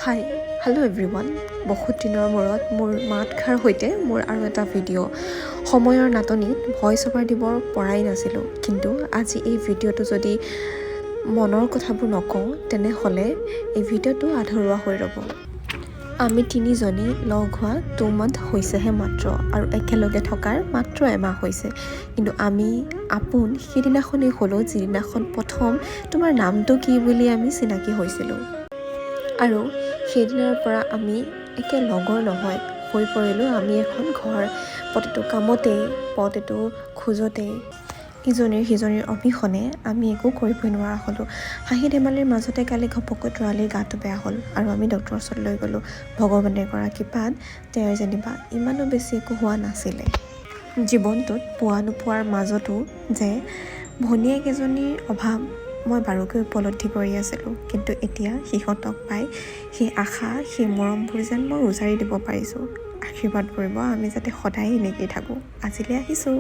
হাই, hello' everyone. বহুত দিনৰ মূৰত মোৰ মাতষাৰ সৈতে মোৰ আৰু এটা ভিডিঅ'। সময়ৰ নাটনিত ভইচ অভাৰ দিব পৰাই নাছিলোঁ, কিন্তু আজি এই ভিডিঅ'টো যদি মনৰ কথাবোৰ নকওঁ, তেনেহ'লে এই ভিডিঅ'টো আধৰুৱা হৈ ৰ'ব। আমি তিনিজনী লগ হোৱা 2 মান্থ হৈছেহে মাত্ৰ আৰু একেলগে থকাৰ মাত্ৰ এমাহ হৈছে, কিন্তু আমি আপোন সেইদিনাখনেই হ'লোঁ যিদিনাখন প্ৰথম "তোমাৰ নামটো কি?" বুলি আমি চিনাকি হৈছিলোঁ। আৰু সেইদিনাৰ পৰা আমি একে লগৰ নহয়, হৈ পৰিলোঁ আমি এখন ঘৰ। প্ৰতিটো কামতেই, প্ৰতিটো খোজতেই ইজনীৰ সিজনীৰ অবিহনে আমি একো কৰিবই নোৱাৰা হ'লোঁ। হাঁহি ধেমালিৰ মাজতে কালি ঘপককৈ তৰালীৰ গাটো বেয়া হ'ল আৰু আমি ডক্টৰৰ ওচৰত লৈ গ'লোঁ। ভগৱানে কৰা কৃপাত তেওঁৰ যেনিবা ইমানো বেছি একো হোৱা নাছিলে। জীৱনটোত পোৱা নোপোৱাৰ মাজতো যে ভনীয়েক এজনীৰ অভাৱ মই বাৰুকৈ উপলব্ধি কৰি আছিলোঁ, কিন্তু এতিয়া সিহঁতক পাই সেই আশা, সেই মৰমবোৰ যেন মই উজাৰি দিব পাৰিছোঁ। আশীৰ্বাদ কৰিব, আমি যাতে সদায় এনেকেই থাকোঁ। আজিলৈ আহিছোঁ।